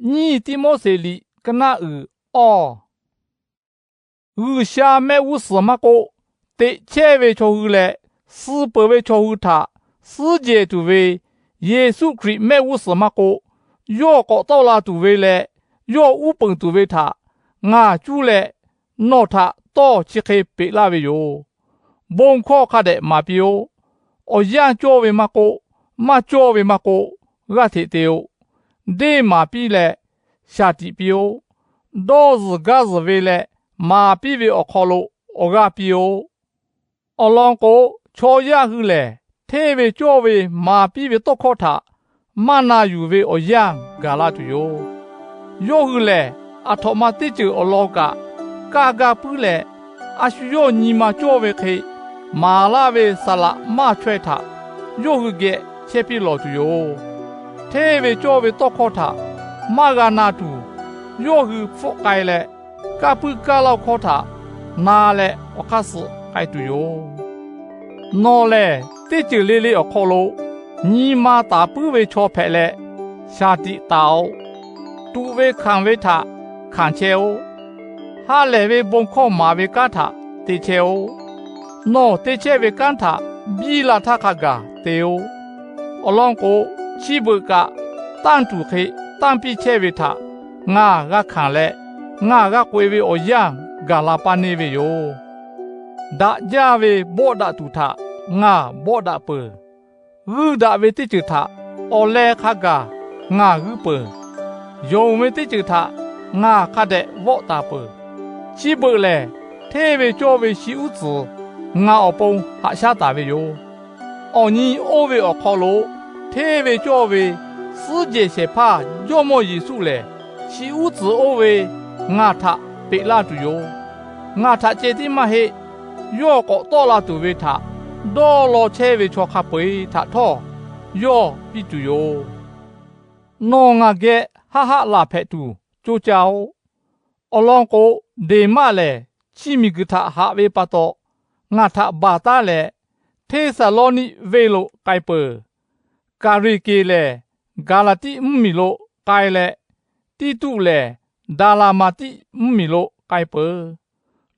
Nyiˇ Tiˆmoˉseˍ liꞈ ka naˆ uiˍ awˇ. G'uiˬsha mehˆ g'uˇ suhˍ maˇ k'oˆ, teꞈ chehˇ ve chaw hui leh suh peuˬ ve chaw hui htaꞈ suhˉ jehˬ tuˬ ve Yeˍsuˆ Hkriꞈ mehˆ g'uˇ suhˍ maˇ k'oˆ, yawˇ k'awꞈ tawˆ la tuˬ ve leh yawˇ uˉ peunˍ tuˬ ve htaꞈ ngaˬ cuˇ leh nawˬ htaꞈ tawˇ chi hk'e peꞈ laˇ ve yoˬ. Bon hkawˇ hk'a dehꞈ maˍ piˇ-oˆ. Awˬ yanˇ cawˇ ve maˇ k'oˆ, maˇ cawˇ ve maˇ k'oˆ, g'aˇ hteꞈ te-o. Deˇ maˍ piˇ leh shaˍ tiꞈ piˇ-oˆ. Dawˇ zuhˬ gaˇ zuhˬ ve leh maˍ piˇ ve awˬ hk'aw lo awˬ g'aˇ piˇ-oˆ. Awˬ lawn k'o, chaw yaˇ hui lehˬ hteˇ ve cawˇ ve maˍ piˇ ve tawˇ hkawˇ htaꞈ maˇ na yuˬ ve awˬ yanˇ gaˬ la tuˬ yoˬ. Yawˇ hui lehˬ, aˬ htoꞈ ma teˇ ceuˬ awˬ lawn kaꞈ kaˇ gaˇ puiˉ leh, a shu yawˇ nyi ma cawˇ ve hk'e maˍ laˇ ve saˍ laꞈ maˇ chaweh htaꞈ yawˇ hui geh chehˇ piˇ lawˬ tuˬ yoˬ. Hteˇ ve cawˇ ve tawˇ hkawˇ htaꞈ maˇ g'a na tuˬ, yawˇ hui hpfuhˆ k'ai leh, kaˇ puiˉ kaˇ laˇ-o hkawˇ htaꞈ na leh awˬ hk'aˇ suh k'ai tuˬ yoˬ. Nawˬ lehˬ, teˇ ceuˬ le le awˬ hk'aw lo nyi ma taˍ puiˉ ve chaw hpehꞈ leh, shaˍ tiꞈ taˍ-oꞈ. Tuꞈ ve hkanˍ ve htaꞈ hkanˍ chehˇ-oˆ. Ha lehˬ ve bon hkawˇ maˍ ve kanˉ htaꞈ te chehˇ-oˆ. Nawˬ te chehˇ ve kanˉ htaꞈ biˇ la htaˇ hk'a gaˬ te-o. Awˬ lawn k'o, chi beuꞈ kaꞈ tanˇ tuˬ hk'e tanˇ piˇ chehˇ ve htaꞈ ngaˬ g'a hkanˍ leh, ngaˬ g'a k'oꞈ-e ve awˬ yanˇ gaˬ la paˇ neˇ ve yoˬ. Daꞈ jaˇ ve bawˆ daꞈ tuˬ htaꞈ ngaˬ bawˆ daꞈ peuˬ. G'uiˇ daꞈ ve teˇ ceuˬ htaꞈ awˬ leh hk'a gaˬ ngaˬ g'uiˇ peuˬ. Yonˍ ve teˇ ceuˬ htaꞈ ngaˬ hk'a dehꞈ vawˆ taˍ peuˬ. Chi beuꞈ lehˬ, hteˇ ve cawˇ ve shi uˉ tcuhˍ ngaˬ awˬ pon haꞈ shaˉ taˍ ve yoˬ. Awˬ nyi oˇ ve awˬ hk'aw lo hteˇ ve cawˇ ve suhˉ jehˬ shehˍ hpaˇ Jawˇmawˇ Yeˍsuˆ lehˬ, shi uˉ tcuhˍ oˇ ve ngaˬ htaꞈ peꞈ laˇ tuˬ yoˬ. Ngaˬ htaꞈ ceh tiˉ maˇ heˆ. Yawˇ k'awꞈ tawˆ la tuˬ ve htaꞈ dawˇ law chehˇ ve chaw hk'a peu-eˬ htaꞈ htawˇ yawˇ piˇ tuˬ yoˬ. Nawˬ ngaˬ geh haˆ haˆ laˬ hpehꞈ tuˬ coˇ caˇ-oˆ. Awˬ lawn k'o, Deˍmaˆ lehˬ chi miˬ guiˬ htaꞈ haꞈ ve pa taw, ngaˬ htaꞈ baˬ taˉ leh Hteˇsaˍlawˇniˆ venˇ lo k'ai peuˬ. Kaˍreˍkeˍ lehˬ Gaˍlaˍtiˆ mvuhˇmiˬ lo k'ai leh, Tiˇtuˆ lehˬ Daˍlaˍmaˍtiˆ mvuhˇmiˬ lo k'ai peuˬ.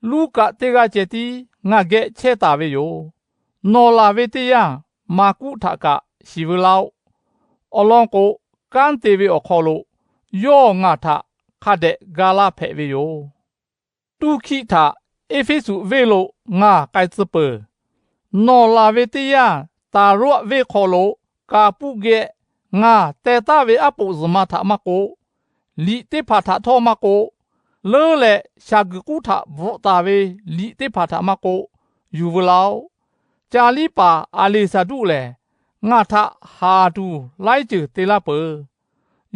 Luˉkaꞈ teˇ g'aˇ ceh tiˉ ngaˬ geh chehˇ taˍ ve yoˬ. Nawˬ laˬ ve teˇ yanˇ, Maˍkuˆ htaꞈ kaꞈ shiˍ veu laˇ-oˆ. Awˬ lawn k'o, kanˉ te ve awˬ hk'aw lo yawˇ ngaˬ htaꞈ hk'a dehꞈ ga laˇ hpehꞈ ve yoˬ. Tuˇhkiˆ htaꞈ Eˇfeˇsuꞈ venˇ lo ngaˬ k'ai tcuh peuˬ. Nawˬ laˬ ve teˇ yanˇ, Taˍroˆaˆ venˇ hk'aw lo Kaˍpuˆ geh ngaˬ teh taˉ ve aˉ poꞈ zuhˬ ma htaꞈ maˇ k'oˆ, liꞈ teˇ hpaˍ htaꞈ htawˇ maˇ k'oˆ, leuˉ leh shaˍ guiˬ k'uˉ htaꞈ bvuhꞈ taˍ ve liꞈ teˇ hpaˍ htaꞈ maˇ k'oˆ, yuˬ veu laˇ-oˆ. Ca liˉ paˍ Aˍleˍsaˍduˆ lehˬ, ngaˬ htaꞈ haˍ tuˬ laiˉ ceuˬ te laˇ peuˬ.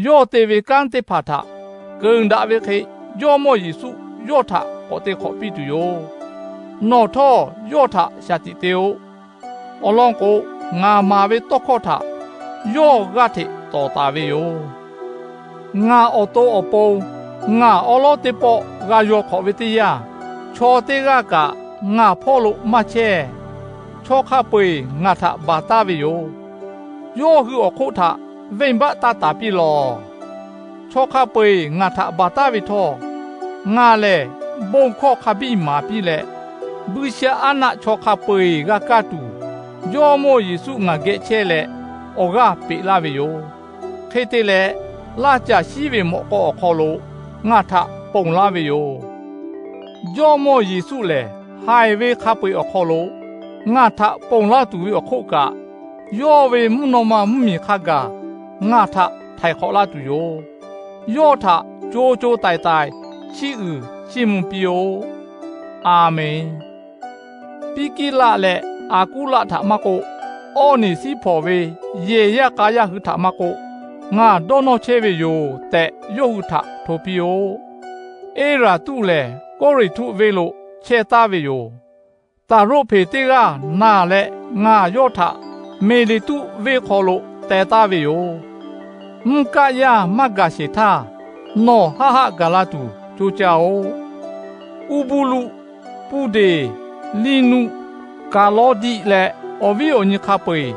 Yawˇ te ve kanˉ teˇ hpaˍ htaꞈ keunˍ daꞈ ve hk'e, Jawˇmawˇ Yeˍsuˆ yawˇ htaꞈ k'awꞈ te hk'awꞈ piˇ tuˬ yoˬ. Nawˬ htawˇ yawˇ htaꞈ shaˍ tiꞈ te-o. Awˬ lawn k'o, ngaˬ maˍ ve tawˇ hkawˇ htaꞈ yawˇ g'aˇ hteꞈ tawˍ taˍ ve yoˬ. Ngaˬ awˬ to awˬ pon ngaˬ awˉ lawˉ teˇ pawˆ g'a yaw hk'awꞈ ve teˇ yanˇ, chaw teˇ g'aˇ kaꞈ ngaˬ hpawˇ lo maˇ chehˇ. Chaw hk'a peu-eˬ ngaˬ htaꞈ baˬ taˉ ve yoˬ. Yawˇ hui awˬ hk'oˆ htaꞈ venˇbaˆ taˇ taˍ piˇ lawˬ. Chaw hk'a peu-eˬ ngaˬ htaꞈ baˬ taˉ ve htawˇ, ngaˬ lehˬ bon hkawˇ hk'a biˇ maˍ piˇ leh, buiˇshaˆaˉnaˆ chaw hk'a peu-eˬ g'a kaˇ tuˬ, Jawˇmawˇ Yeˍsuˆ ngaˬ geh chehˇ leh awˬ g'aˇ peꞈ laˇ ve yoˬ. Hk'e te leh, laˇ caˬ shiˉ ve mawꞈ k'aw awˬ hk'aw lo ngaˬ htaꞈ ponˬ laˇ ve yoˬ. Jawˇmawˇ Yeˍsuˆ lehˬ, haiˬ ve hk'a peu-eˬ awˬ hk'aw lo ngaˬ htaꞈ ponˬ laˇ tuˬ ve awˬ hk'oˆ kaꞈ, yawˇ ve mvuhˇ naw ma mvuhˇmiˬ hk'a gaˬ ngaˬ htaꞈ htaiˍ hk'awꞈ laˇ tuˬ yoˬ. Yawˇ htaꞈ co co taiˍ taiˍ chiˇ uiˍ chiˇ mvuh piˇ-oˆ. A menˬ. Piˇkiˇlaˆ leh Aˍkuˉlaˆ htaꞈ maˇ k'oˆ, Awˇneˍsiˉhpawˍ ve yehˬ yaˇ k'a yaˇ hui htaꞈ maˇ k'oˆ, ngaˬ dawˇ nawˇ chehˇ ve yoˬ tehꞈ, yawˇ hui htaꞈ hto piˇ-oˆ. Eˇraˍtuˆ lehˬ Kawˇrenˍhtuˆ venˇ lo chehˇ taˍ ve yoˬ. Taˍroˆhpeˍ teˇ g'aˇ naˬ leh, ngaˬ yawˇ htaꞈ Meˍleˍtuˆ venˇ hk'aw lo teh taˍ ve yoˬ. Mvuhˇ kaˆ yaˇ maˇ gaˬ sheˍ htaˇ, nawˬ haˆ haˆ gaˬ la tuˬ co caˇ-oˆ. Uˇbuˇluˆ, Puˇdeˍ, Liˇnuˆ, Kaˍlawˇdiˆ leh awˬ viˉ awˬ nyi hk'a peu-eˬ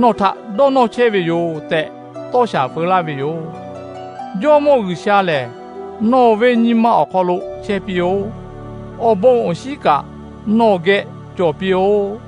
nawˬ htaꞈ dawˇ nawˇ chehˇ ve yoˬ tehꞈ, tawˇ shaˍ feu laˇ ve yoˬ. Jawˇmawˇ G'uiˬsha lehˬ, nawˬ ve nyi ma awˬ hk'aw lo chehˇ piˇ-oˆ. Awˬ bon awˬ shinˉ kaꞈ nawˬ geh cawˬ piˇ-oˆ.